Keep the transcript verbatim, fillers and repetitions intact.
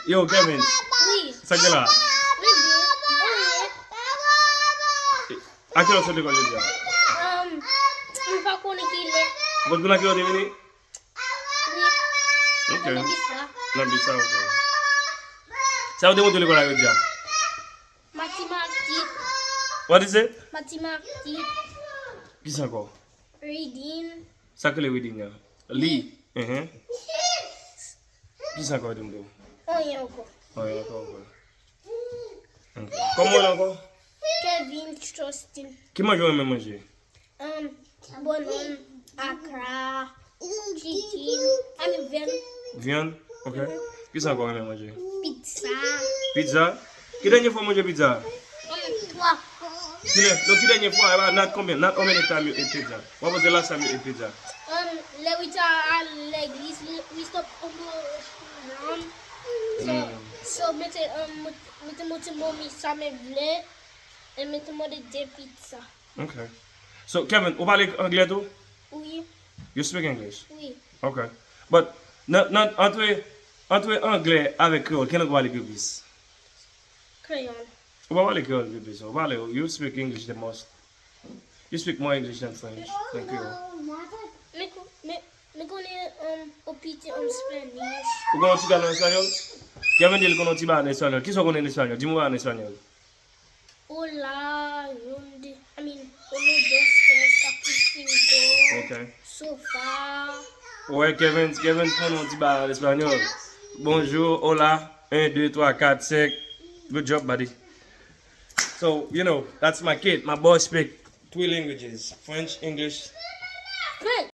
Yo, Kevin, Wi. Sa k gen la? Wi, byen. Wi. A ki lè w sot lekòl jodi a? Um, m pa konnen ki lè. Ou konn a ki lè w te vini? Wi. Ok. Nan bis la. Nan bis la, ok. Sa yo te montre lekòl la jodi a? Matematik. What is it? Matematik. Ki sa ankò? Reading. Sa k rele reading a? Li. Mhm. Ki sa ankò, di m tou? Anyen ankò. Anyen ankò, ok. Ok. Kòman w rele ankò? Kevin Trustin. Ki manje w renmen manje? Um, bonnann, akra, chicken, I mean, vyann, Vyann? Ok. Ki sa ankò w renmen manje? Pizza. Pizza? Ki dènye fwa w manje pizza? Um, twa. Ki lè? Non, ki dènye fwa? E pa not konbyen? Not how many time you eat pizza? What was the last time you ate pizza? Um, lè wi ta al legliz, wi, wi stop on the um, so, Mm. so mete, um, mete mwen ti momi sa men vle, e mete mwen de de pizza. Ok. So, Kevin, ou pale anglè tou? Wi, You speak English? Wi. Ok. But, nan, nan, antre, antre anglè avèk kreyòl, ki lang ou pale pi plis? Kreyòl. Ou pa pale kreyòl pi plis, ou pale, you speak English the most. You speak more English than French, than Creole. Men ko- men men konnen um, opite um, Spanish. Ou konn yon ti pale an espanyòl? Kevin di l konn yon ti bagay an espanyòl. Kisa w konnen an espanyòl? Di m yon bagay an espanyòl. Hola, donde, I mean, uno, dos, tres, cuatro, cinco, Ok. Sofá. Wè, Kevin, Kevin konn yon ti bagay an espanyòl. Bonjour, hola, un, deux, trois, quatre, cinq. Good job, buddy. So, you know, that's my kid. My boy speak three languages, French, English, French.